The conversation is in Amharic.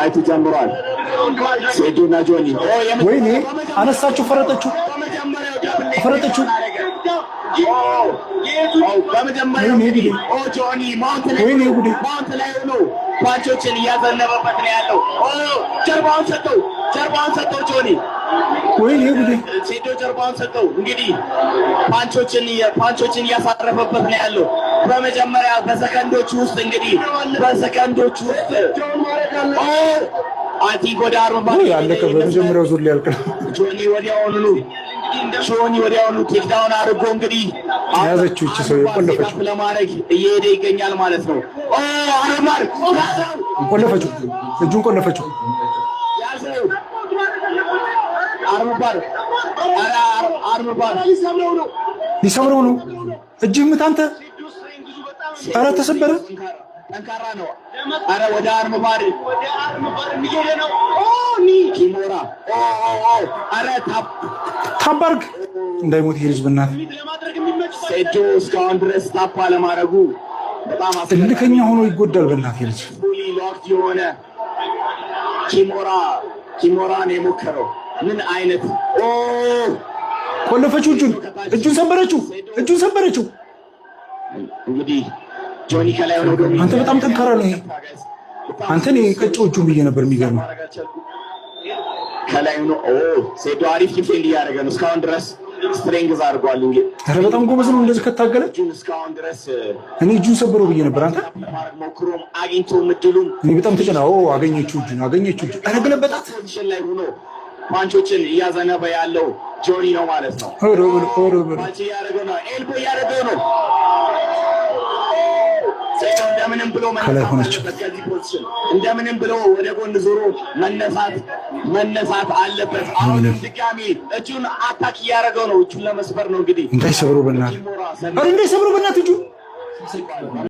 Fight ኡ ጀምሯል። ሴዶና ጆኒ። ወይኔ አነሳችሁ፣ ፈረጠችው፣ ፈረጠችው። በመጀመሪያው ወይኔ ጉዴ! ጆኒ mount ላይ ወይኔ ጉዴ! Mount ላይ ሆኖ punch ኦችን እያዘነበበት ነው ያለው። ጀርባውን ሰጠው፣ ጀርባውን ሰጠው ጆኒ። ወይኔ ጉዴ! ሴዶ ጀርባውን ሰጠው። እንግዲህ punch ኦችን እያሳረፈበት ነው ያለው። በመጀመሪያ በሰከንዶች ውስጥ፣ እንግዲህ በሰከንዶች ውስጥ I think ወደ arm ውይ አለቀ። በመጀመሪያው ዙር ሊያልቅ ነው። ጆኒ ወዲያውኑ take down አድርጎ እንግዲህ ያዘችው ይቺ ሰው የቆለፈችው። ለማድረግ እየሄደ ይገኛል ማለት ነው። Armbar ያዘው፣ ቆለፈችው፣ እጁን ቆለፈችው። ያዘው። Armbar፣ ኧረ armbar! ሊሰብረው ነው። እጅህ ምት አንተ። ኧረ ተሰበረ። ጠንካራ ነው። አረ ወደ armbar ነው። Kimura! አረ tap! Tap አርግ፣ እንዳይሞት ይሄ ልጅ በእናትህ። ሴዶ እስካሁን ድረስ tap አለማድረጉ በጣም እልከኛ ሆኖ ይጎዳል። በእናትህ ይሄ ልጅ። Fully locked የሆነ Kimura ነው የሞከረው። ምን አይነት ቆለፈችው። እጁን፣ እጁን ሰበረችው። እጁን ሰበረችው። እንግዲህ ጆኒ ከላይ ሆኖ አንተ በጣም ጠንካራ ነው ይሄ። አንተ እኔ ቀጨው እጁን ብዬ ነበር። የሚገርመው ከላይ ሆኖ ሴዶ አሪፍ defend እያደረገ ነው። እስካሁን ድረስ strength አድርጓል። እንግዲህ ኧረ በጣም ጎበዝ ነው እንደዚህ ከታገለ። እጁን እስካሁን ድረስ እኔ እጁን ሰበረው ብዬ ነበር። አንተ ማድረግ ሞክሮም አግኝቶም እድሉን እኔ በጣም ተጨና። አገኘችው፣ እጁን አገኘችው። እጁን ኧረ ገለበጣት። Position ላይ ሆኖ punch ኦችን እያዘነበ ያለው ጆኒ ነው ማለት ነው። ኧረ በለው፣ ኧረ በለው። Punch እያደረገው ነው። Elbow እያደረገው ነው። ሴዶ እንደምንም ብሎ ከላይ መነሳት ሆነች። አለበት ከዚህ position። እንደምንም ብሎ ወደ ጎን ዞሮ መነሳት አለበት። አሁንም ድጋሚ እጁን attack እያደረገው ነው። እጁን ለመስበር ነው እንግዲህ። እንዳይሰብረው በእናትህ፣ ኧረ እንዳይሰብረው በእናትህ እጁን።